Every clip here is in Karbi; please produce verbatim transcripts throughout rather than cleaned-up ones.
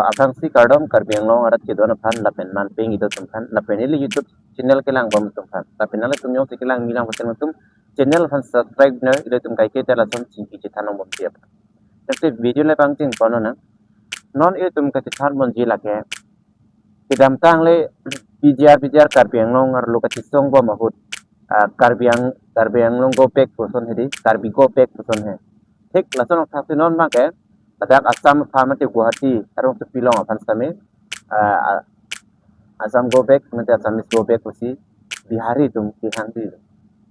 Aphrangsi kardom Karbi Anglong arat kedon aphan lapen manpeng ido atum aphan lapen ili YouTube channel kelang bom atum aphan lapen nanglitum jongsi kelang milang pasen atum channel aphan subscribe ner ilitum kaike ta lason chingki chethan long bomji aphan. Tangte video le pangcheng ponnon nang. Non ilitum kachethan bomji lake kedamtang le P G R P G R Karbi Anglong arlo kachesong bom ahut, ah, Karbi Ang Karbi Anglong go back puson he di, Karbi go back puson he. Thik lason thaksi non abangke ladak Assam aphan mate Guwahati arong sepi long aphan sitame, ah, ah, Assam go back mate Assamese go back pusi Bihari atum kehang di.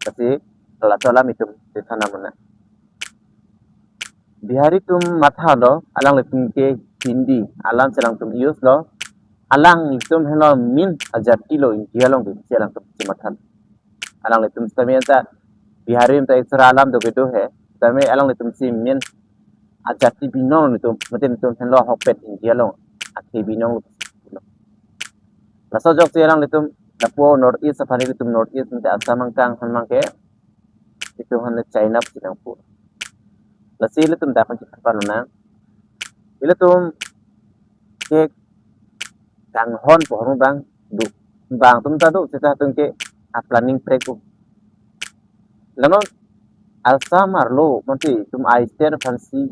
Lasi laso alam itum chethan nang mena. Bihari atum mathalo, alanglitum ke Hindi alam si alangtum use lo, alanglitum henlo main ajati lo India along ke si alangtum si matha. Alanglitum sitame anta Bihari anta extra alam do kedo he, sitame alanglitum si main ajati binong nelitum, mate nelitum henlo ahokpet India along akhei binong lo. Laso ajoksi alanglitum lapu North East aphan ilitum North East mate Assam angkang aphan abangke itum aphan le China pusi nangpu. Lasi ilitum dak chethan parlo nang. Ilitum ke kanghon pohormu bang do. Bang atum ta do seta atum ke a planning prek ko. Lano Assam arlo mate itum a state aphansi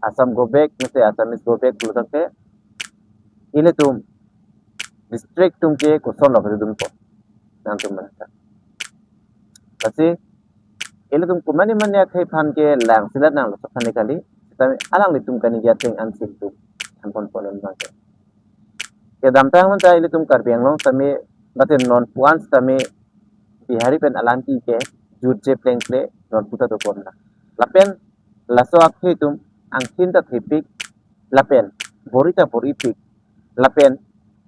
Assam go back mate Assamese go back pulo tangte ilitum district atum ke kosonlo kedun ko. Nangtum mena. Lasi ilitum komatne matne akhei aphan ke lang silat nang laso aphan kali. Sitame alanglitum kaningje ateng ansi itum than ponpon abangke. Kedamtang anta ilitum Karbi Anglong sitame mate non puan sitame Bihari pen alamki ke jutje plengple non puta do pon na. Lapen laso akhei atum angthin ta thepik lapen bor-i ta bor-ipik lapen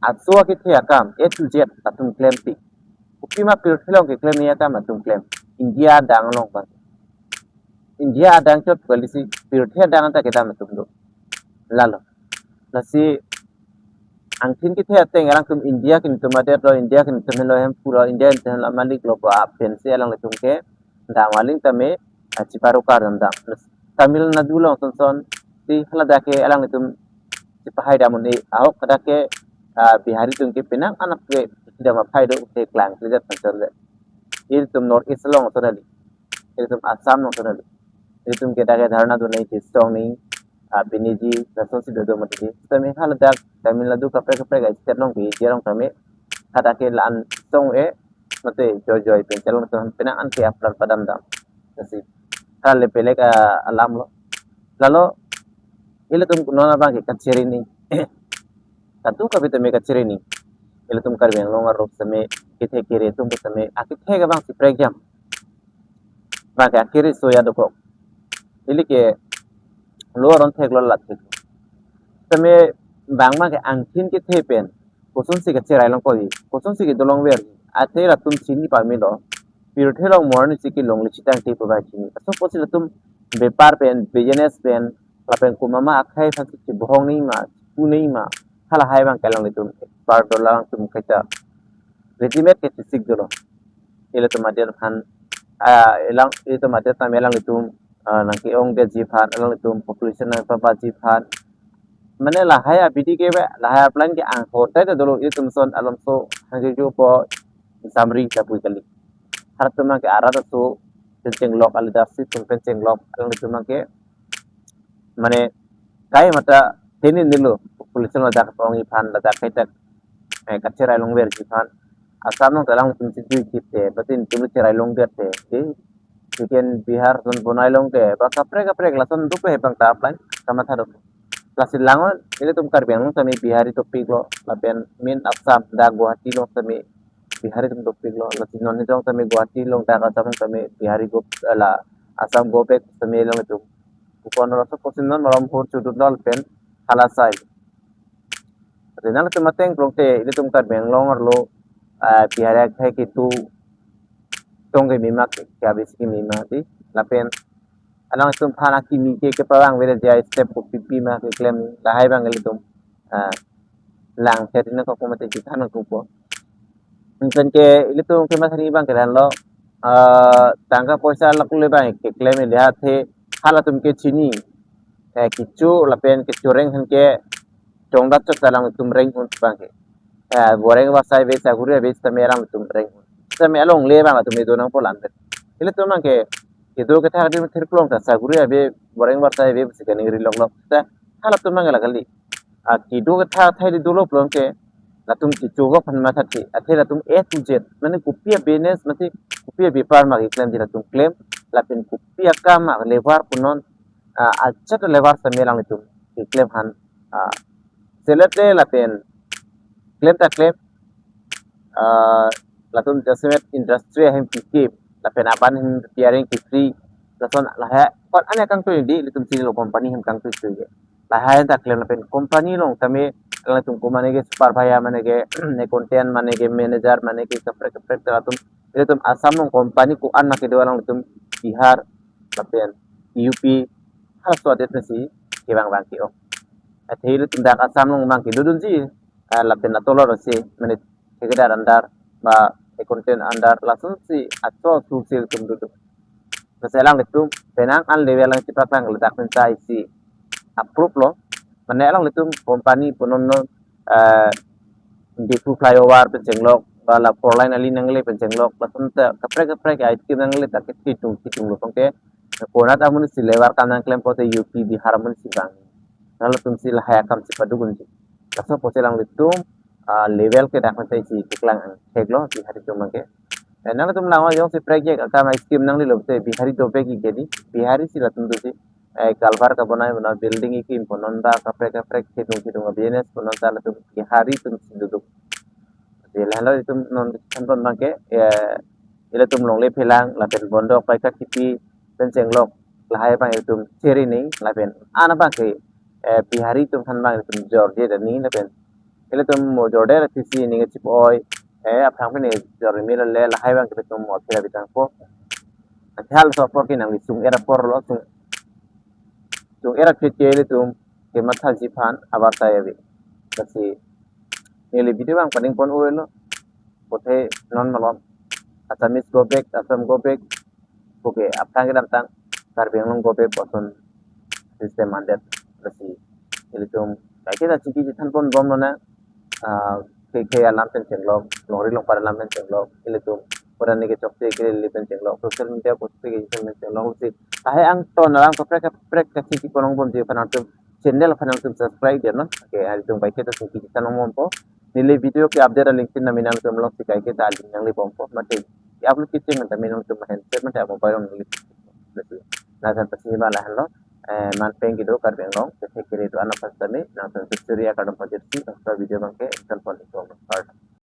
aso akethe akam A to Z atum klempik. Kopima pirthe along keklem akam atum klem. India adang along bang. India adang chot kali si pirthe adang anta kedam atum do. Lalo. Lasi angthin kethe ateng alangtum India ke nelitum adet lo, India ke nelitum henlo hemphu lo, India ke nelitum henlo malik lo ba pensi alanglitum ke dam aling tame, ah, chiparu kar dam dam. Tamil Nadu along sonson si haladak ke alanglitum chipahai dam un-e ahok hadak ke, ah, Bihari atum ke penang anap ke dam aphai do te klang kejat pancor le. Ilitum North East along sonali. Ilitum Assam along sonali. Ilitum ke dak ke dharna do nai ke song ni, ah, piniji, lason si do do mati. Sitame haladak Tamil Nadu kaprek kaprek a state along ke, India along tame hadak ke la-an song-e, mate joijoi pen chelong lason penang an ke aplar padam dam. Lasi kale pelek, ah, alam lo. Lalo ilitum non abangke kachiri ni. Katu kapi tame kachiri ni. Ilitum Karbi Anglong arlo sitame kethe kere atum sitame akethe ke bang si prekjam. Bangke akiri soya dokok. Ili ke lo aron thek lo la thek. Sitame bang bangke angthin kethe pen kosonsi kacherai long koi, kosonsi kedo longver. Athe latum chini pamelo. Pirthe along morning si kelongle chetangte pu ba chini. Aso pusi latum bepar pen, business pen, lapen komat ma akhei aphansi chibohong nei ma, chipu nei ma, halahai abangke alanglitum expert do, alangtum kaita readymade ke chesik dolo. Ilitum adet aphan, ah, ilang, ilitum adet tame alanglitum, ah, nangke-ongdetji aphan, alanglitum population nangpabaji aphan. Mane lahai abidi ke ba, lahai aplan ke angkor tai ta dolo, ilitum son alomso hangke jo po samri ta pui kali. Halatum ke arat aso pen chenglok, alida si tum pen chenglok, alanglitum ke mane kai mata teni nilo population ladak pong iphan ladak kaitak, eh, kacherai longverji aphan. Assam along ta alangtum si jui kit te, bati nelitum cherai longdet te, eh, chicken Bihar son bonai long te, ba kaprek kaprek lason dope bang ta aplan kamatha do. Lasi langon ilitum Karbi Anglong tame Bihari dopik lo, lapen main Assam dak Guwahati along tame Bihari atum dopik lo, lasi non hejong tame Guwahati along dak Assam along tame Bihari go, la Assam go back tame along itum. Kupon laso pusi non malom hur chudut lo lapen halasai. Rinang latum ateng prong te ilitum Karbi Anglong arlo, ah, Bihari akhei ketu tong kemima ke, ke abis kemima di lapen alangtum aphan akimi ke kepavang veda jai step kopi pi ma keklem lahai abang ilitum, ah, lang chethin nangkok mate chethan nangkokpo. Anke ilitum kemathani abangke la-an lo, ah, tangka poisa lak le abang keklem le athe halatum ke chini, eh, kecho lapen kechoreng aphan ke chongdat chot alangtum reng un abangke. Eh, boreng vasai ave, saguri ave sitame alangtum reng un. Sitame alongle abang latum kedo nangpo lam pen. Ilitum abangke kedo kethak adim thirklong ta saguri ave, boreng vasai ave pusi kaningri loklok. Ta halatum abangke la kali. A, kedo kethak athai di dolo pulote latum kecho vok aphan mathathe. Athe latum A to Z, mane kopi a business, mane kopi a bepar ma keklemji latum klem, lapen kopi akam ma lever punon, a, ajat lever sitame alanglitum keklem aphan, a, selet le lapen klem ta klem, a, latum jasemet industry ahem kekim, lapen aban ahem repairing ke-free, lason lahai, kon ane kangtui di, latum chini lo company ahem kangtui tui ke. Lahai ta klem lapen company along tame, latum ko mane ke supervisor, mane ke accountant, mane ke manager, mane ke kaprek kaprek ta latum, latum Assam along company ko-an ma kedo alangtum Bihar, lapen U P, halaso adet pensi kevang vang ke-ong. Athe latum dak Assam along abang kedodunji, ah, lapen atolor si, mane thekadar under, ba accountant under, lasonsi aso asu si latum dodun. Lasi alanglitum penang an level along chepaklang ladak pen ta isi approve lo. Mane alanglitum company punon non, eh, Diphu flyover pen chenglok, ba la four lane ali nangle pen chenglok, lason ta kaprek kaprek a-scheme nangle ta ke chitung chitung lo tong ke. Konat amonit si lever kam nangklem pote U P Bihar amonit si bang. Halatum si lahai akam si padukdunji. Laso apotsi alanglitum, ah, level ke dak pen ta isi keklang angthek lo Bihari atum abangke. Eh, nangtum lang jongsi project akam a-scheme nanglelo te Bihari dovek-ik ke di. Bihari si latum dosi, eh, culvert kabonai bonai, building kekim punon ta kaprek kaprek, chedung chedung a-business punon ta latum Bihari atum si doduk. Jadi lahenlo itum non thanpon abangke, eh, ilitum longle phelang, lapen bondok pai kakipi pen chenglok, lahai abang itum cheri ni, lapen an abangke, eh, Bihari atum aphan abang itum jorje dani, lapen ilitum mo jorde la tisi ning chip oi, eh, aphrang pen jormi lo le, lahai abangke itum mo phira bitang po. Athal so apor ke nangli sung era apor lo, sung, sung era keke ilitum kemathaji aphan abar ta ave. Lasi neli video abang paning pon oi lo. Bothe non malom. Assamese go back, Assam go back. Okay, aphrang kedamtang Karbi Anglong go back puson system mandet. Lasi ilitum kaike ta chingki chethanpon bom lo na, ah, ke ke alam pen chenglok, longri longpat alam pen chenglok, ilitum pura ne ke chokche ke li pen chenglok, social media post ke pen chenglok si. Lahai angton alam kaprek kaprek kachingki ponong bomji aphan nangtum channel aphan nangtum subscribe der non. Okay, ilitum kaike ta chingki chethan bom po. Neli video ke update aling tin nami nangtum alongsi kaike ta aling nangli bom po. Mate upload kecheng nang tame nangtum handset mate mobile along nangli. Lasi nangsan pasi ma lahenlo. Eh, man pen kedo Karbi Anglong, kethek kere do-an aphan tame, nangtum suri akardom pajirsi, nangtum video abangke, telepon itu.